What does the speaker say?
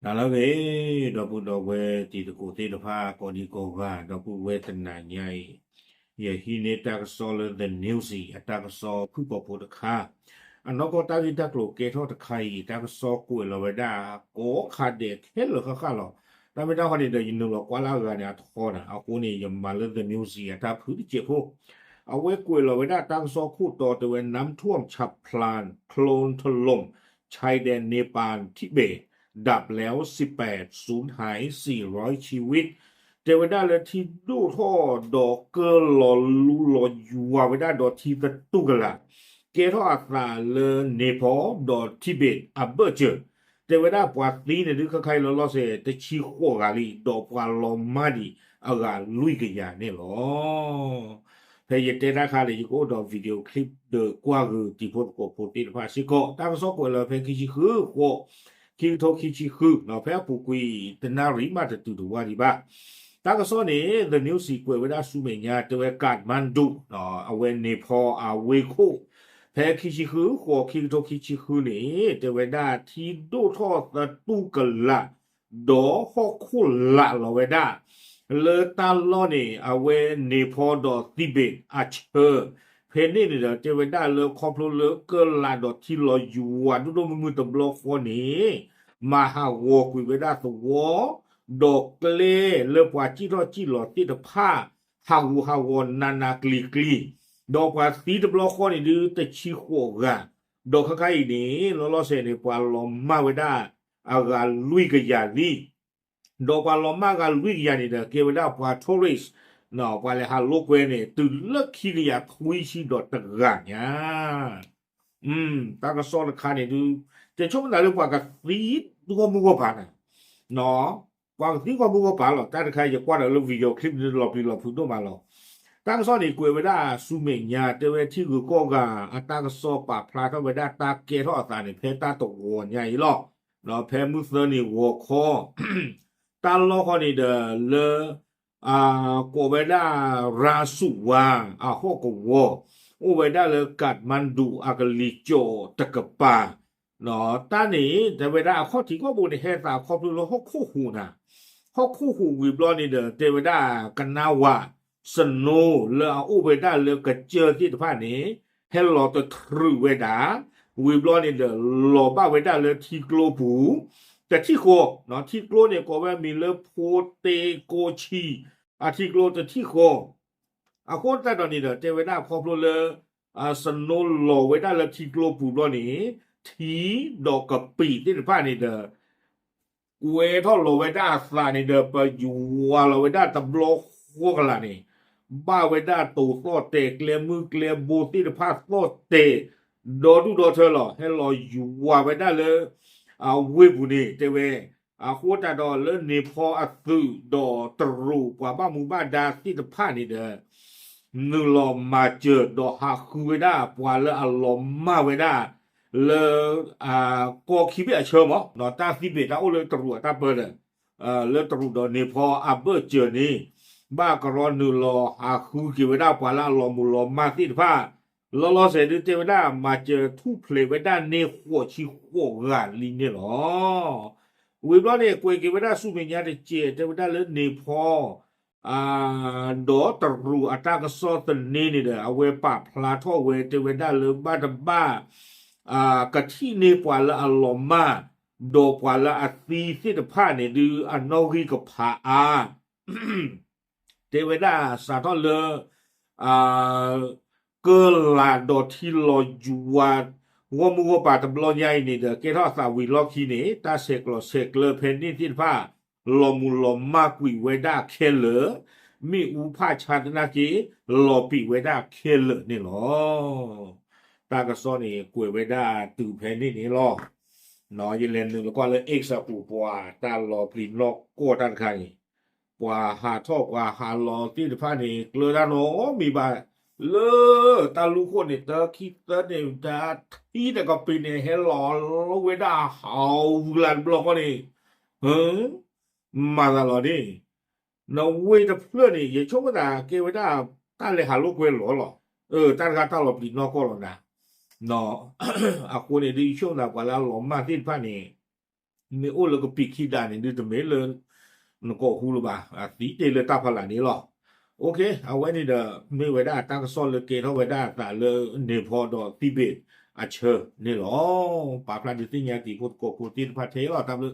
နၤလၢအဂ့ၤ, ဒီပုၢ်ဒီဝဲၢ်တံၤသကိးသ့ၣ်တဖၣ် ကိးဒံကိးဂၤ, ဒီပုၢ်ဝဲၢ်တနၤညါအံၤ, ယဟံးန့ၢ်တၢ်ကစီၣ်လၢ The News အံၤ အတၢ်ကစီၣ်ဖုၣ်ကိာ်ဖိတခါ, အနီၢ်ကီၢ်တၢ်ဂ့ၢ်တၢ်ကျိၤကဲထီၣ်တခါအံၤ တၢ်ကစီၣ်ကွဲးလီၤဝဲဒၣ် ကိးခါဒဲးခဲလၢာ်ဃၣ်ဃၣ်လီၤ. တၢ်မ့ၢ်တၢ်ဃီန့ၣ်ဒီး ယနုာ်လီၤကွၢ်လၢအဂၤန့ၣ်အထီနၤ, အဃိန့ၣ် ယမၤလၢ The News အံၤ အတၢ်ဖုၣ်တစဲးဖိ အဝဲကွဲးလီၤဝဲဒၣ်တၢ်ကစီၣ်ခိၣ်တီတဲဝဲ น้ำท่วมฉับพลัน โคลนถล่ม ชายแดนเนปาล ทิเบตดับแล้วสิบแปด สูญหายสี่ร้อยชีวิต တဲဝဲဒၣ်လၢထံဒိၣ်ထီၣ်ဒီးကၢၢ်လီၤလူလီၤယွၤဝဲဒၣ်ဒီးထံသတူၢ်ကလာ် ကဲထီၣ်အသးလၢ Nepal ဒီး Tibet အဘၢၣ်စၢၤ တဲဝဲဒၣ်ပှၤသံန့ၣ်ဒုးခဲခါအံၤလီၤလီၤဆဲး တဆံဃိးဂၤလံ ဒီးပှၤလီၤမၢ်ဒံးအဂၤလွံၢ်ကယၤန့ၣ်လီၤ. ဖဲယတဲတၢ်ခါန့ၣ် ယကအိၣ်ဒီး video clip ဒီးကွၢ်ဂုာ်တံၤဖိသကိးဖိသ့ၣ်တဖၣ်စ့ၢ်ကီး တၢ်ကစီၣ်ကွဲးလၢဖဲခံဆံဃု ဃိး ခံကထိခံဆံဃု ဖဲအပူၤကွံာ်တနၣ်ရံၣ်မးတတုၤတဝၢ်ဒံးဘၣ်. တၢ်ကစီၣ်န့ၣ် The News ကွဲးဝဲဒၣ်ဆူမဲာ်ညါ တဲဝဲ Kathmandu အဝဲ Nepal အဝ့ၢ်ခိၣ် ဖဲခံဆံဃု ဃိး ခံကထိခံဆံဃုန့ၣ် တဲဝဲဒၣ်ထံဒိၣ်ထီၣ်သတူၢ်ကလာ် ဒီးဟီၣ်ခိၣ်လာ်လီၤဝဲဒၣ် လၢတၢ်လီၢ်န့ၣ် အဝဲ Nepal ဒီး Tibet အဆၢ ဖဲန့ၣ်န့ၣ်ဒီး တဲဝဲဒၣ်လၢခီဖျိလၢကၢၢ်လၢ်ဒီးထံလီၤယွၤဒိၣ်ဒိၣ်မုၢ်မုၢ်တဘျီဃီန့ၣ် မၤဟးဂီၤကွံာ်ဝဲဒၣ်သဝီ ဒီးကျဲလၢပှၤစံၣ်ထီၣ်စံၣ်လီၤသ့ၣ်တဖၣ် ဟးဂူာ်ဟးဂီၤနးနးကျံၤကျံၤ ဒီးပှၤသံတဘျီဃီန့ၣ်ဒုး တဆံဃိးဂၤ ဒီးခဲခါအံၤန့ၣ် လီၤလီၤဆဲးန့ၣ် ပှၤလီၤမၢ်ဝဲဒၣ်အဂၤလွံၢ်ကယၤလံ ဒီးပှၤလီၤမၢ်ဂၤလွံၢ်ကယၤန့ၣ်ဒီး ကဲဝဲဒၣ်ပှၤ tourist ပှၤလဲၤဟးလိာ်ကွဲန့ၣ် တုၤလၢခံကယၤခွံဆံဒီးတဂၤညါ တၢ်ကစီၣ်တခါန့ၣ်ဒုး တဆိကမိၣ်သးလၢပှၤကသံဂီၢ်မုၢ်ဂီၢ်ပၤန့ၣ် ပှၤကသံဂီၢ်မုၢ်ဂီၢ်ပၤလီၤ. တၢ်တခါယကွၢ်ဒီးလၢ video clip န့ၣ်လီၤပျံၤလီၤဖုးဒိၣ်မးလီၤ. တၢ်ကစီၣ်န့ၣ်ကွဲးဝဲဒၣ်ဆူမဲာ်ညါ တဲဝဲထံဂုၤကီၢ်ဂၤ အတၢ်ကစီၣ်ပာ်ဖျါထီၣ်ဝဲဒၣ်တၢ်ကဲထီၣ်အသးန့ၣ် ဖဲတၢ်တဂီၤညါအံၤလီၤ. ဖဲမုၢ်သၢနံၤဂီၤခီ တၢ်လီၢ်ဃီန့ၣ်ဒီးလၢ ကိးဝဲဒၣ် ရၤစူၣ်ဝါ အဟီၣ်ကဝီၤ အိၣ်ဝဲဒၣ်လၢ Kathmandu အကလံၤစိးတကပၤ တၢ်န့ၣ် တဲဝဲဒၣ်အခီၣ်ထံးခီၣ်ဘိန့ၣ် ဟဲသးခီဖျိလၢဟီၣ်ခိၣ်ဟူးနၤ, ဟီၣ်ခိၣ်ဟူးဝံၤဘျီန့ၣ်ဒီး တဲဝဲဒၣ်ကနါဝး snow လၢအအိၣ်ဝဲဒၣ်လၢကစၢၢ်သ့ၣ်တဖၣ်န့ၣ် ဟဲလီၤတထြုးဝဲဒၣ်, ဝံၤဘျီန့ၣ်ဒီး လီၤဘၣ်ဝဲဒၣ်လၢထံကျိပူၤ တထံၣ်ဃီ, ထံကျိန့ၣ်ကိးဝဲမံၤလၢဖိတ့ကိဆံ အထံကျိတထံၣ်ဃီ အဃိသတးဒီးန့ၣ်ဒီး တဲဝဲဒၣ်ခီဖျိလၢ snow လီၤဝဲဒၣ်လၢထံကျိပူၤဘျီန့ၣ် ထံဒီးကပံာ်သ့ၣ်တဖၣ်န့ၣ်ဒီး ကွဲထီၣ်လီၤဝဲဒၣ်အသးန့ၣ်ဒီး ပယွၤလီၤဝဲဒၣ်တဘျီဃီကလာ်န့ၣ် ဘၣ်ဝဲဒၣ်တိၤသီၣ်တဲာ် ကျဲမုၢ်ကျဲဘိသ့ၣ်တဖၣ်သီၣ်တဲာ် ဒီဒူၣ်ဒီထၢလီၤ ဟဲလီၤယွၤဝဲဒၣ်လၢ အဝ့ၢ်ပူၤန့ၣ် တဲဝဲ အဃိသတးဒီးလၢ Nepal အသုး ဒီးတရူးပှၤဘၣ်မူဘၣ်ဒါသ့ၣ်တဖၣ်န့ၣ်ဒီး နုာ်လီၤမၤစၢၤဒီးဟးဃုဝဲဒၣ်ပှၤလၢအလီၤမၢ်ဝဲဒၣ် လၢ ကီၢ်ခံဘ့ၣ်အဆၢမး တၢ်သံဘ့ၣ်တၢ်အိၣ်လၢတရူးအတၢ်ပၢဒီး လၢတရူးဒီး Nepal အဘၢၣ်စၢၤန့ၣ် ဘၣ်ကရီနုာ်လီၤဟးဃုက့ၤဝဲဒၣ်ပှၤလၢအလီၤမူၤလီၤမၢ်သ့ၣ်တဖၣ် လီၤလီၤဆဲးဒုးတဲဝဲဒၣ် မၤစၢၤထူၣ်ဖျဲးဝဲဒၣ်န့ၢ်ဃိးဆံဃိးဂၤလံန့ၣ်လီၤ. ဝံၤဘျီန့ၣ် ကွဲးက့ၤဝဲဒၣ်ဆူမဲာ်ညါတစဲး တဲဝဲဒၣ်လၢ Nepal ဒီးတရူးအတၢ်ကစီၣ်သန့န့ၣ်ဒီး အဝဲပာ်ဖျါထီၣ်ဝဲတဲဝဲဒၣ်လၢဘၣ်တဘၣ် ကထံၣ်န့ၢ်ပှၤလၢအလီၤမၢ် ဒီးပှၤလၢအသံသ့ၣ်တဖၣ်န့ၣ်ဒုး အနီၣ်ဂံၢ်ကဖးအါ တဲဝဲဒၣ်စးထီၣ်လၢ ကၢၢ်လၤဒီးထံလီၤယွၤ ဂီၢ်မုၢ်ဂီၢ်ပၤတဘျီညါအံၤန့ၣ်ဒီး ကဲထီၣ်အသးဝံၤလီၢ်ခံန့ၣ် တၢ်ဆဲးကျိးဆဲးကျၢဖဲန့ၣ်သ့ၣ်တဖၣ် လီၤမူၤလီၤမၢ်ကွံာ်ဝဲဒၣ်ခဲလၢာ်, မ့ၣ်အူဖးဆါသနာ်က့ လီၤပံာ်ဝဲဒၣ်ခဲလၢာ်န့ၣ်လီၤ. တၢ်ကစီၣ်န့ၣ် ကွဲးဝဲဒၣ်တုၤဖဲန့ၣ်န့ၣ်လီၤ. ယလဲၤနုာ်လီၤကွၢ်လၢ X အပူၤပှၤ တၢ်လီၤပျံၤနီၢ်ကီၢ်တၢ်တခါန့ၣ် ပှၤဟးထီၣ်ပှၤဟးလီၤသ့ၣ်တဖၣ်န့ၣ် ကျၢတၢ်နီတမံၤဘၣ်, လၢတၢ်လူၢ်ခိၣ်န့ၣ် တၢခံသၢန့ၣ် တၢထံတကပ့ၤန့ၣ် ဟဲလီၤဝဲဒၣ်ဟးဝံၤလၢတဘျီဃီန့ၣ် မၤသးလီၤန့ၣ် နဝ့ၢ်တဖျၢၣ်န့ၣ် ယဆိကမိၣ်သးကဲဝဲဒၣ် တၢ်လဲၤဟးလိာ်ကွဲလီၤလီၤ. တၢ်တခါတၢ်လီၤပျံၤနီၢ်ကီၢ်လီၤနၤ. အဃိန့ၣ်ဒုး ယဆိကမိၣ်သးပှၤလၢအလီၤမၢ်သ့ၣ်တဖၣ်န့ၣ် မ့ၢ်အိၣ်လၢကပံာ်ခံဒးန့ၣ် ဒုးတမ့ၢ်လၢ နကိာ်ဟူလၢၤဘၣ်, အသံတ့ၢ်လၢတၢ်ဖီလာ်န့ၣ်လီၤ. အဝဲန့ၣ်ဒီး မ့ၢ်ဝဲဒၣ်တၢ်ကစီၣ်လၢကဲထီၣ်ဝဲဒၣ်အသးလၢ န့ၣ်ဖီဒီးသံဘ့ၣ်အဆၢန့ၣ်လီၤ. ပာ်ဖျါဒုးသ့ၣ်ညါတံၤဖိသကိးဖိသ့ၣ်တဖၣ်ထဲလီၤ. တၢ်ဘျုး